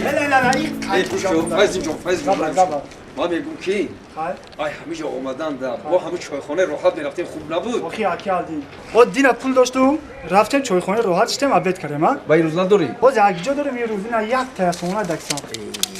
Не, не, не, не, эй, Файзин ҷон, Файзин ҷон. Ман мегӯм ки ай ҳамиҷо омадан да бо ҳамин чойхонаи роҳат мерафтем, хуб набуд? Охи, аки Алдин. О, дина пул доштум, рафтем чойхонаи роҳат шитем, обед кардем, а? Ба ин рӯз надорӣ? Боз як ҷо дорем, ин рӯз ина як таясона даксам.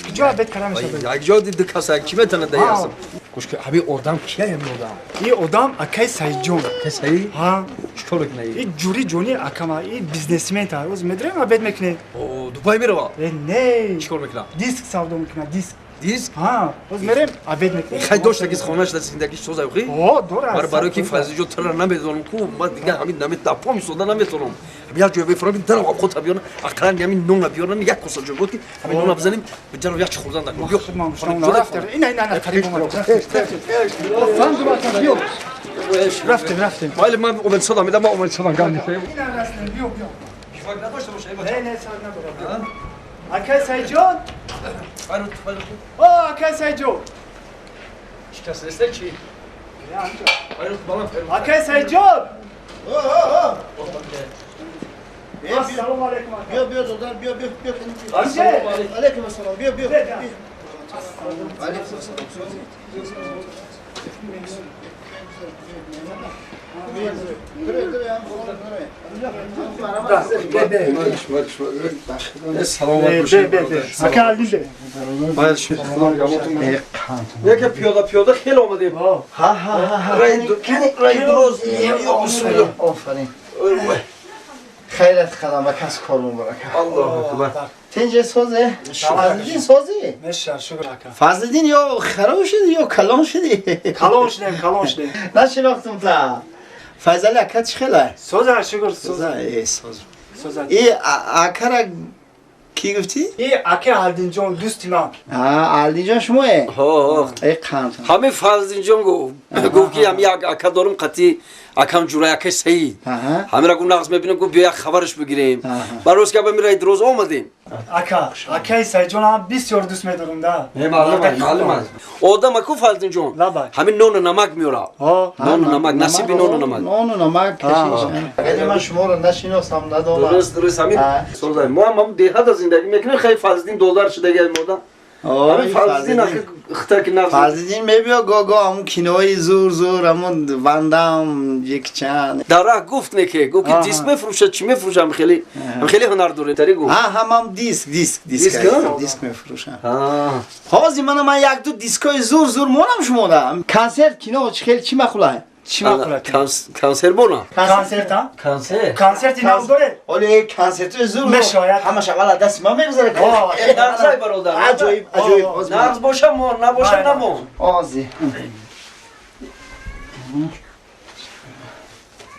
Куҷо обед карда мешавад? Як ҷо ди каса ки метавонад да ясам? Гӯш ки, ҳамин одам кия, ҳамин одам? Ин одам акаи Саидҷон. Акаи Саид? Ҳа. Чӣ кор мекунад? Ин ҷури ҷони акама, ин бизнесмен та. Оз медорем, обед мекунем. О, Дубай мерава? Э, не. Чӣ кор мекунад? Диск савдо мекунад, диск. Диск? Ҳа, боз мерем, обед мекунем. Хай дошта ки хонаш да зиндагиш соза охи? О, дора. Бар барои ки Фазилҷон тура намедонам ку, ман дига ҳамин наме дапо мисода наметонам. Як ҷой бефурам, дарам худ биёрам, ақаллан ҳамин нона биёрам, як коса ҷой буд ки ҳамин нона бизанем, биҷаро як чи хӯрдан накун. Биё. Рафтем. Ина, ина, ина, қариб омад. Рафтем. Рафтем, рафтем. Майли, ман омед садам, ман омед садам гап нефем. Ина расидем, биё, биё. Шумо надошта боша, эй бача. Не, не, саг надорам. Акай Саидҷон? Файрут, файрут. О, акай Саидҷон. Чӣ кас нест, чи? Файрут, баланд, файрут. Акай Саидҷон! О, о, о. Ассалому алайкум, ака. Биё, биё, додар, биё, биё, биё. Ассалому алайкум. Алайкум ассалом, биё, биё. Алайкум ассалом. Саломат бошед. Ака Алдин. Яке пиёда пиёда хеле омадем. Ҳа, ҳа, ҳа. Рай дуроз. Офарин. Хайрат қадам ба кас кор муборак. Аллоҳу акбар. Тинҷе созе? Фазлиддин сози? Меша, шукр, ака. Фазлиддин ё хароб шуди, ё калон шуди? Калон шудем, калон шудем. Нашинохтум та. Файзали ака чӣ хела? Соза, шукр, соза. Э, соз. Соза. И акара кӣ гуфтӣ? И ака Алдинҷон дӯсти ман. А, Алдинҷон шумое? Ҳо. Э, қанд. Ҳамин Фазлиддинҷон гуфт ки ҳам як ака дорум, қатӣ акам ҷурай, акаи Саид. Ҳамира гуфт нағз мебинем, гуфт биё як хабараш бигирем. Ба рост гап ҳамин роз омадем. Ака, акаи Саидҷон ҳам бисёр дӯст медорум да. Не, маълум аст, маълум аст. Одам аку Фазлиддинҷон. Ҳамин нону намак меёра. Нону намак, насиби нону намак. Нону намак кашиш. Агар ман шуморо нашиносам, надонам. Дуруст, дуруст, ҳамин. Мо ҳам деҳада зиндагӣ мекунем, хеле Фазлиддин доллар шудаги мода. Ҳамин Фазлиддин ахи ки нағз. Фазлиддин мебиё го-го ҳамун кинои зур зур, ҳамун Вандам, Ҷекчан. Дар раҳ гуфт не ки гуфт ки диск мефурӯшад, чӣ мефурӯшам, хеле хеле ҳунар доред. Тари гуфт. Ҳа, ҳамам диск, диск, диск, диск мефурӯшам. Ҳозир мана ман як ду дискҳои зур зур монам шумода. Консерт, кино чӣ хел, чӣ мақулай? Чӣ мақулай? Консерт бона. Консерт, а? Консерт. Консерти нав доред? Оле, консертҳои зур. Мешояд. Ҳамаш аввал дасти ман мегузарад. Нағзай, бародар. Аҷоиб, аҷоиб. Нағз боша мон, набоша намон. Ози.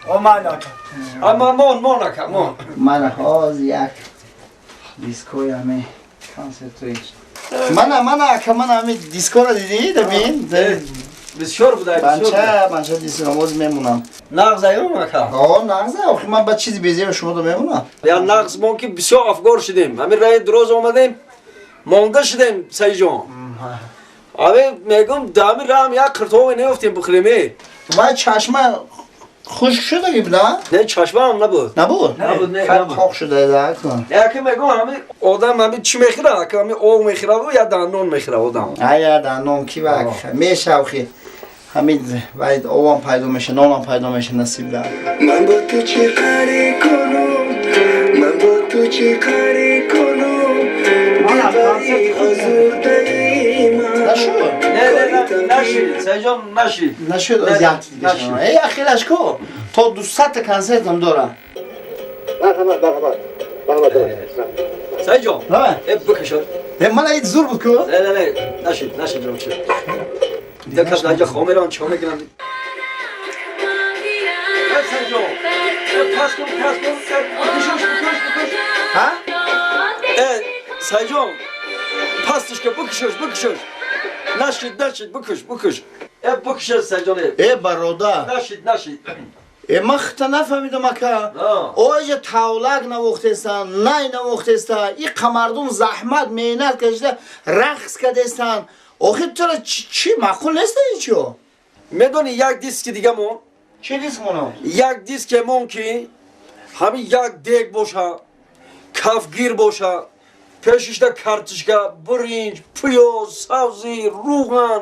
О, майли, ака. Ама мон, мон, ака, мон. Мана ҳози як дискҳои ҳаме консертҳои. Мана, мана, ака, мана ҳами дискҳоро дидӣ, дабин? Бисёр буда, бисёр. Банча дискҳо боз мемонам. Нағз аюм, ака. О, нағз, охи ман ба чизи безеба шумо да мемонам. Я нағз мон ки бисёр афгор шудем. Ҳамин раи дуроз омадем, монда шудем, Саидҷон. Ами мегум, дар ҳамин раҳам як қиртове неёфтем бихӯрем. Вай чашма хушк шуда буда? Не, чашмаам набуд. Набуд? Набуд, не, набуд. Қоқ шуда да. Яке мегум, ҳамин одам ҳамин чӣ мехӯра? Ака, ҳамин об мехӯра я дандон мехӯра одам. Ая дандон ки ва мешавхи. Ҳамин вай обам пайдо меша, нонам пайдо меша, насиб да. Ман бо ту чӣ қарӣ кунам? Ман бо ту чӣ қарӣ кунам? Дилбари озурдаи ман. Нашуд? Не, не, не, нашид, Саидҷон, нашид. Нашуд, аз як дига. Эй, ахираш ку? То 200 та консертам дорам. Марҳамат, марҳамат. Марҳамат. Саидҷон. Лабай. Э, бикашад. Э, мана ид зур буд ку? Не, не, не, нашид, нашид, ромчи. Дика кас наҷа хом меравам, чико мекунам? Э, Саидҷон. Э, пас кун, пас кун. Э, бикашаш, бикаш, бикаш. Ҳа? Э, Саидҷон. Пастиш ка, бикашаш, бикашаш. Нашид, нашид, бикаш, бикаш. Э, бикашаш, Саидҷон. Э, бародар. Нашид, нашид. Э, ман хита нафаҳмидам, ака. Оҷа тавлак навохтестан, най навохтеста, иқа мардум заҳмат, меҳнат кашида, рақс кардестан. Охир тура чӣ маъқул нест ин чиё? Медони, як диски дига мон? Чӣ диск монам? Як диске мон ки ҳамин як дег боша, кафгир боша, Пешишда картошка, биринҷ, пиёз, сабзӣ, рӯған,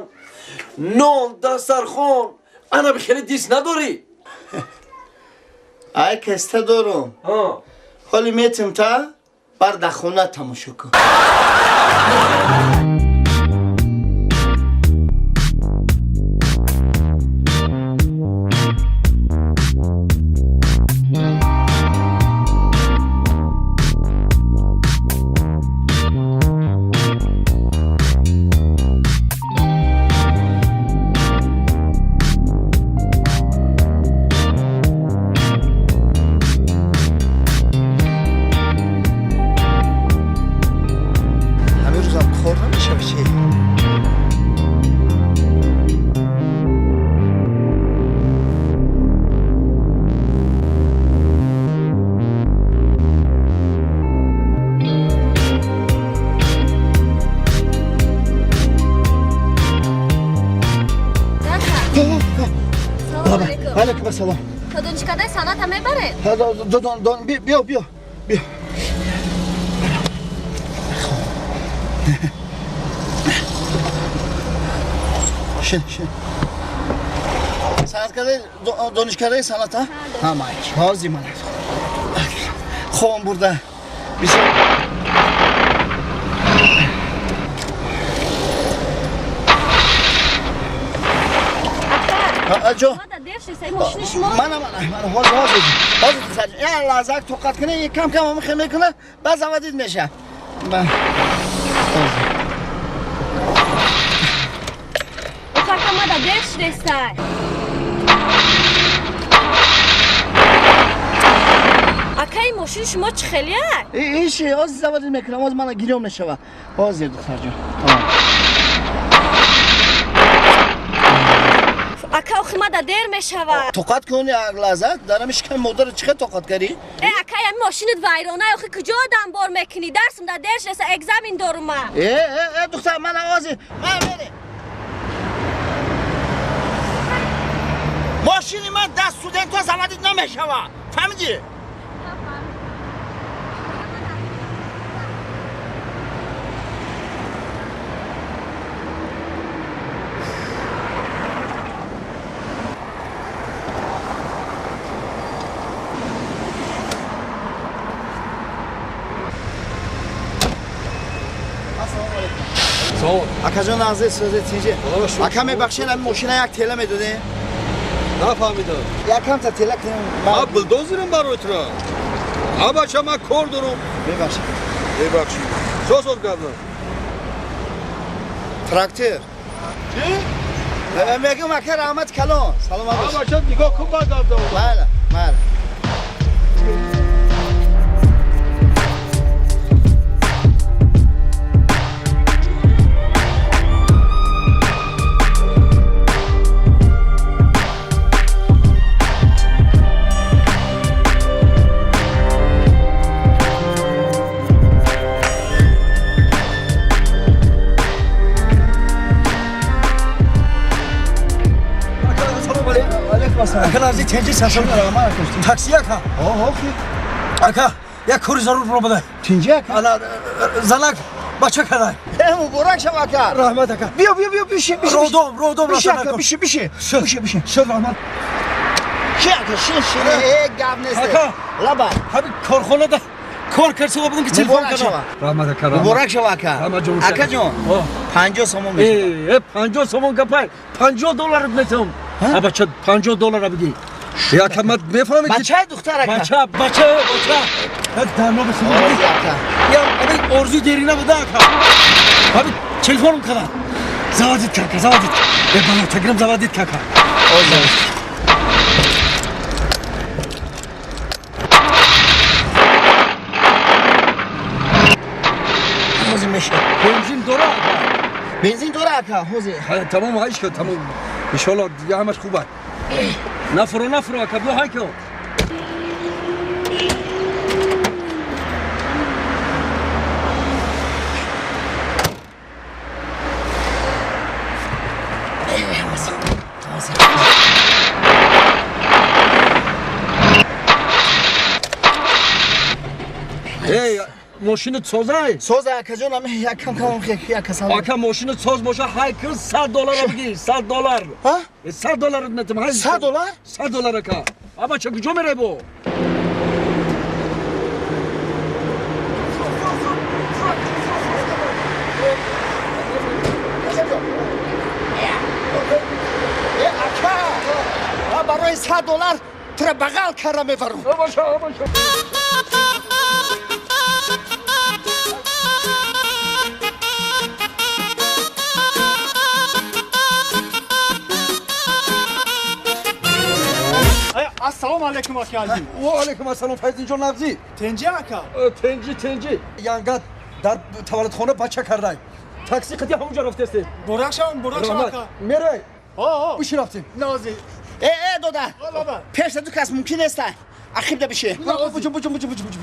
нон, дастархон. Ана бихеле диск надорӣ? Ай каста дорум. Ҳоли метим та бар дар хона тамошо кун. Алейкум ассалом. То донишкадаи санъата мебаред? Биё, биё, биё. Шин, шин. Санъаткадаи донишкадаи санъата? Ҳа, майк. Ҳозир ман. Хом бурда. Бисёр. Ҷо. Мана, мана, мана, ҳозир, ҳозир. Ҳозир, духтарҷон. Як лаҳза тоқат кунед, кам кам ҳам хел мекунад, баъд заводид мешавад. Ҳозир. Охака мада дер шудестай. Акаи мошини шумо чӣ хелия? Иши, ҳозир заводид мекунам, ҳозир мана гирём мешавад. Ҳозир, духтарҷон. Ака, охи мада дер мешавад. Тоқат кун як лаҳза, дар ҳамин шиками модарат чӣ хел тоқат кардӣ? Э, ака, ҳамин мошинат вайрона, охи куҷо одам бор мекунӣ? Дарсам да дер шудеса, экзамен дорум ман. Э, э, э, духтар, ман ҳозир, ман мерем. Мошини ман дар студентҳо заводид намешавад. Фаҳмидӣ? Акаҷон, азиз, сӯзе тинҷе. Ака, мебахшед, ҳамин мошина як тела медодем? Нафаҳмидам. Якамта тела кунем. Ман булдозерам барои тура. А бача, ман кор дорам. Мебахшед. Мебахшед. Чо соз кардам? Трактор. Чӣ? Мегӯм, ака, раҳмат калон. Саломат бош. А бача, нигоҳ кун баъд гап. Майла, майла. Ака, нази тенҷи сашон. Такси ака. Ака, як кори зарур баромада. Тинҷи ака? Ана занак бача кадай. Э, муборак шав, ака. Раҳмат, ака. Биё, биё, биё, бишин, бишин. Родом, родом. Бишин, ака, бишин, бишин. Бишин, бишин. Шуд, раҳмат. Шин, ака, шин, шин. Э, гап нест. Ака. Лаба. Ҳамин корхонада кор кард, будам ки телефон кардам. Раҳмат, ака. Муборак шав, ака. Ака ҷон. 50 сомон мешавад. Э, 50 сомон гапай. 50 доллар метавам. А бача, 50 доллар бигӣ. Яка ман мефаҳмӣ ки бачаи духтар ака. Бача, бача, бача. Дар номи Худо. Я ҳамин орзуи дерина буда, ака. Ҳамин телефоном кардам. Заводид кака, заводид. Э, бало тагирам, заводид кака. Ҳозир мешавад. Бензин дора, ака? Бензин дора, ака, ҳозир. Тамом, ҳайш кад, тамом. Иншоалло дига ҳамаш хуб аст. Нафуро, нафуро, ака, биё ҳай кун. Эй, Мошинат созай? Соза, акаҷон, ами як кам кам як касал. Ака, мошинат соз боша, ҳай кун, $100 бигир, $100. Ҳа? $100 метам, ҳай. $100? $100, ака. Аба ча, куҷо мерай бо? Э, ака, ман барои $100 тура бағал карда мебарам. Абаша, абаша. Ассалому алайкум, ака Азим. Ва алайкум ассалом, Файзинҷон, нағзӣ? Тенҷи, ака? Тенҷи, тенҷи. Янгат дар таваллудхона бача кардай. Такси қити ҳамонҷо рафтесте. Бурак шавам, бурак шавам, ака. Мерай? О, биши, рафтем. Нози. Э, э, дода, пешта ду кас мумкин неста, ақибда биши. Бучу, бучу, бучу, бучу, бучу.